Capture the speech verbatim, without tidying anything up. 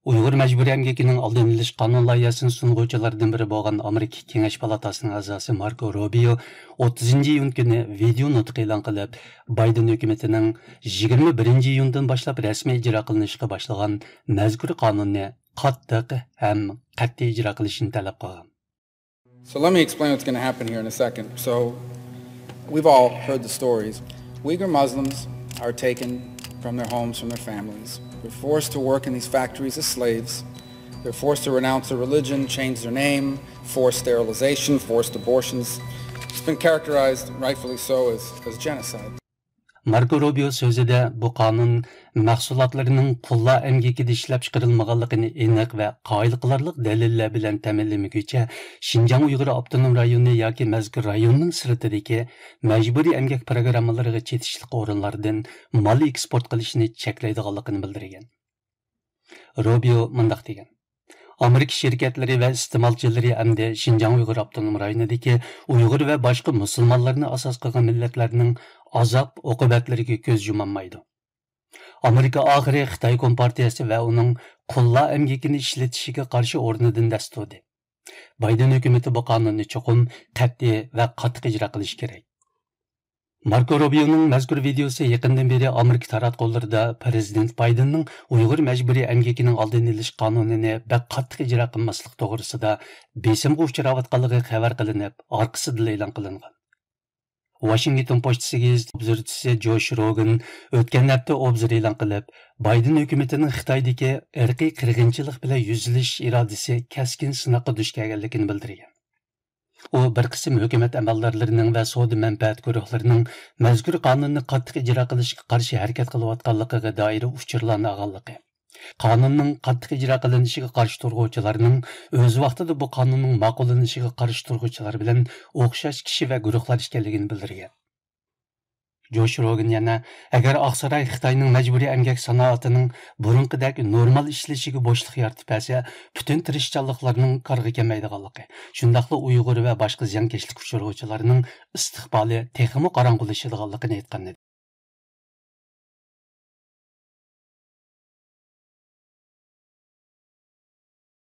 ئۇيغۇر مەجبۇرىي ئەمگىكىنىڭ ئالدىنى ئېلىش قانۇن لايىھەسىنى سۇنغۇچىلاردىن بىرى بولغان ئامېرىكا كېڭەش پالاتاسىنىڭ ئەزاسى ماركو روبىيو ئوتتۇزىنچى ئىيۇن كۈنى ۋىدېئو نۇتۇق ئېلان قىلىپ، بايدېن ھۆكۈمىتىنىڭ يىگىرمە بىرىنچى ئىيۇندىن باشلاپ رەسمىي ئىجرا قىلىنىشقا باشلىغان مەزكۇر قانۇننى قاتتىق ھەم قەتئىي ئىجرا قىلىشىنى تەلەپ قىلغان. So let me explain what's going to happen here in a second. So we've all heard the stories. Uyghur Muslims are taken from their homes, from their families. They're forced to work in these factories as slaves. They're forced to renounce their religion, change their name, forced sterilization, forced abortions. It's been characterized, rightfully so, as, as genocide. ماركو روبىيو سۆزىدە بۇ قانۇن مەھسۇلاتلىرىنىڭ قۇللار ئەمگىكىدە ئىشلەپچىقىرىلمىغانلىقىنى ئېنىق ۋە قايىل قىلارلىق دەلىللەر بىلەن تەمىنلىمىگۈچە، شىنجاڭ ئۇيغۇر ئاپتونوم رايونى ياكى مەزكۇر رايوننىڭ سىرتىدىكى مەجبۇرىي ئەمگەك پىروگراممىلىرىغا چېتىشلىق ئورۇنلاردىن مال ئېكسپورت قىلىشنى چەكلەيدىغانلىقىنى بىلدۈرگەن. روبىيو مۇنداق دېگەن: ئامېرىكا شىركەتلىرى ۋە ئىستېمالچىلىرى ئەمدى شىنجاڭ ئۇيغۇر ئاپتونوم رايونىدىكى ئۇيغۇر ۋە باشقا مۇسۇلمانلارنى ئاساس قىلغان مىللەتلەرنىڭ ئازاب ئوقۇبەتلىرىگە كۆز يۇمالمايدۇ. ئامېرىكا ئاخىرى خىتاي كومپارتىيەسى ۋە ئۇنىڭ قۇللار ئەمگىكىنى ئىشلىتىشىگە قارشى ئورنىدىن دەس تۇردى. بايدېن ھۆكۈمىتى بۇ قانۇننى چوقۇم قەتئىي ۋە قاتتىق ئىجرا قىلىشى كېرەك. ماركو روبىيونىڭ مەزكۇر ۋىدېئوسى يېقىندىن بېرى ئامېرىكا تاراتقۇلىرىدا پىرېزىدېنت بايدېننىڭ ئۇيغۇر مەجبۇرىي ئەمگىكىنىڭ ئالدىنى ئېلىش قانۇنىنى بەك قاتتىق ئىجرا قىلماسلىق توغرىسىدا بېسىمغا ئۇچراۋاتقانلىقى خەۋەر قىلىنىپ، ئارقىسىدىلا ئېلان قىلىنغان. ۋاشىنگتون پوچتىسى گېزىتى ئوبزورچىسى جوش روگىن ئۆتكەن ھەپتە ئوبزور ئېلان قىلىپ، بايدېن ھۆكۈمىتىنىڭ خىتايدىكى ئىرقىي قىرغىنچىلىق بىلەن يۈزلىشىش ئىرادىسى كەسكىن سىناققا دۇچ كەلگەنلىكىنى بىلدۈرگەن. ئۇ بىر قىسىم ھۆكۈمەت ئەمەلدارلىرىنىڭ ۋە سودا مەنپەئەت گۇرۇھلىرىنىڭ مەزكۇر قانۇننى قاتتىق ئىجرا قىلىشقا قارشى ھەرىكەت قىلىۋاتقانلىقىغا دائىر ئۇچۇرلارنى ئالغانلىقى، قانۇننىڭ قاتتىق ئىجرا قىلىنىشىغا قارشى تۇرغۇچىلارنىڭ ئۆز ۋاقتىدا بۇ قانۇننىڭ ماقۇللىنىشىغا قارشى تۇرغۇچىلار بىلەن ئوخشاش كىشى ۋە گۇرۇھلار ئىكەنلىكىنى بىلدۈرگەن. جوش روگىن يەنە، ئەگەر ئاقساراي خىتاينىڭ مەجبۇرىي ئەمگەك سانائىتىنىڭ بۇرۇنقىدەك نورمال ئىشلىشىگە بوشلۇق يارىتىپ بەرسە، پۈتۈن تىرىشچانلىقلارنىڭ كارغا كەلمەيدىغانلىقى، شۇنداقلا ئۇيغۇر ۋە باشقا زىيانكەشلىككە ئۇچرىغۇچىلارنىڭ ئىستىقبالى تېخىمۇ قاراڭغۇلىشىدىغانلىقىنى ئېيتقان ئىدى.